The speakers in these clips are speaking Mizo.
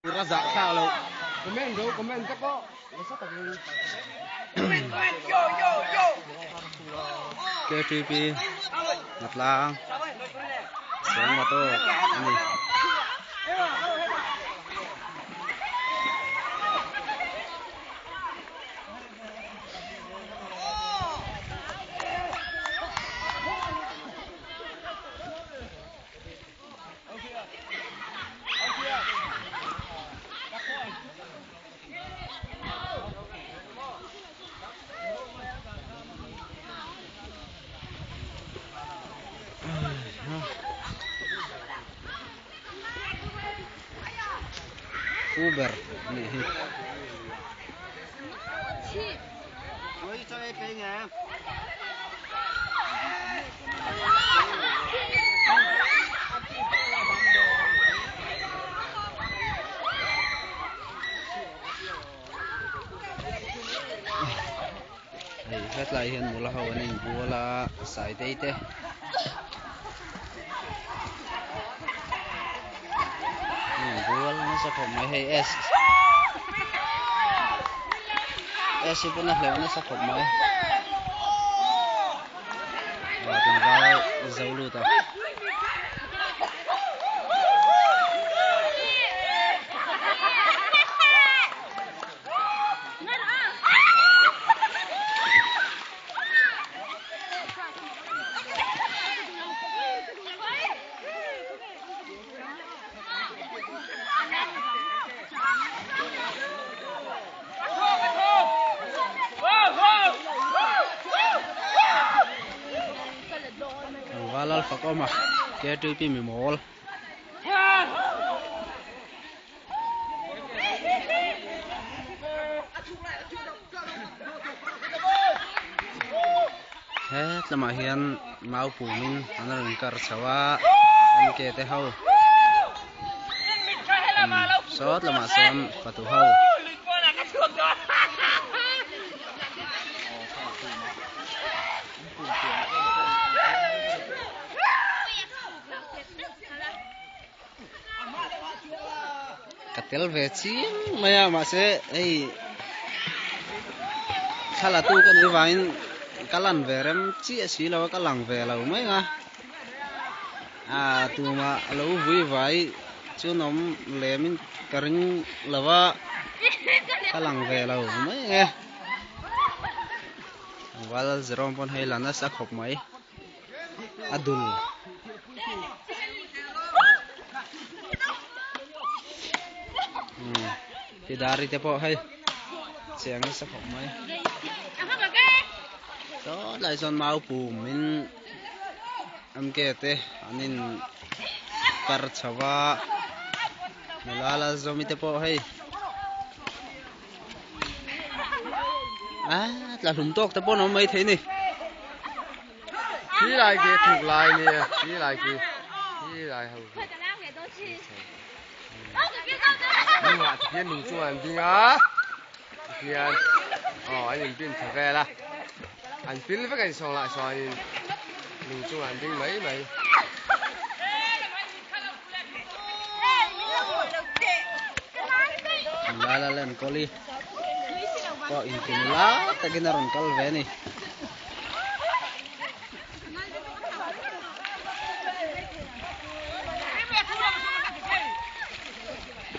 Ura zah thlak lo. Comment ro comment te pawh nasa takin. KTP Hnatlang Sengmato a ni. Uber nih hi. Hei hetlai hian nula ho an inbual a saitei te an inbual nasa khawp mai hei s s hi pawn a hleuh nasa khawp mai tlangval zo lut a. Tlangval alpha kawm a KTP mi mawl. He tlamah hian mau pumin an rawn kar chho a MK te ho sawt lamah sawn fatu ho. Ka tel ve chiang mai a mahse hei thla la tu ka nih vangin ka lan ve rem chiah si lo a ka lang ve lo mai ang a ah tumah a lo vui vai chu an awm lem in ka ring lo a ka lang ve lo mai ang e val Jerome pawn hei la nasa khawp mai. a dul tidari te pawh hei chiang nasa khawp mai saw tlai sawn mau pum in MK te an in kar chho a nula la zawmi te pawh hei a tla hlum tawk te pawh an awm mai thei a ni. Khi lai khi thuk lai nia khi lai khi khi lai ho khi lungah te khian lung chungah an ding a tikhian aw an inpin tha vel a an pil vek a ni sawng lah chuanin lung chungah an ding mai mai. Lala len kawli pawh intum lai takin a rawn kal ve a ni.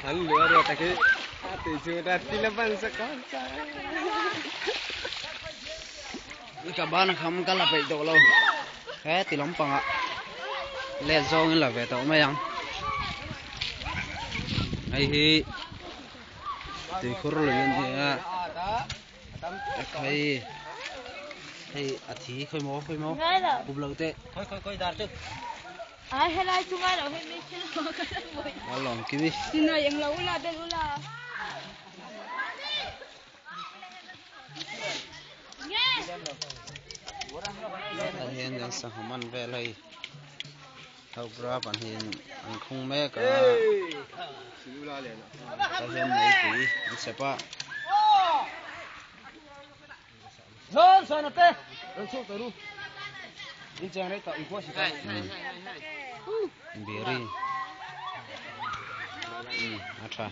An lua ruat a khi a ti chu ta ti la ban sa kan cha. Ka ban kham ka la peih tawh lo he ti lampangah let zawngin la ve tawh mai ang hei hi tuikhur lui a ni a hei hei a thi khawi maw khawi maw up lo teh a lawm kimi. Hetah hian kan sangha man vel hei hobra pahnihin an khung mek a tah hian meipui an chhep a. Biri a tha.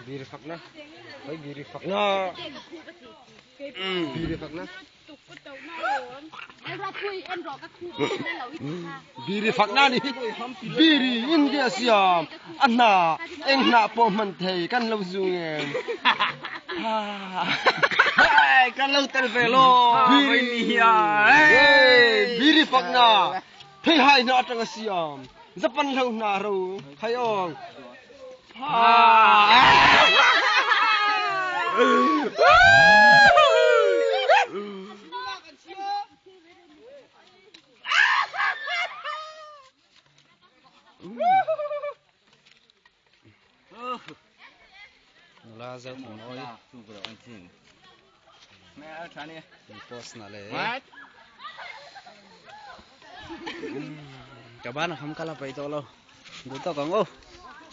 Biri fakna hei biri fakna biri fakna biri fakna ni biri India siam a hna eng hnah pawh hman thei kan lo zu ngem kan lo tel ve lo biri biri fakna phei hai hna atanga siam Japan hlo hna ro khai ong Nula zo thang oi. Post na le. Ka ban kham kala pai to lo. Du to kang o.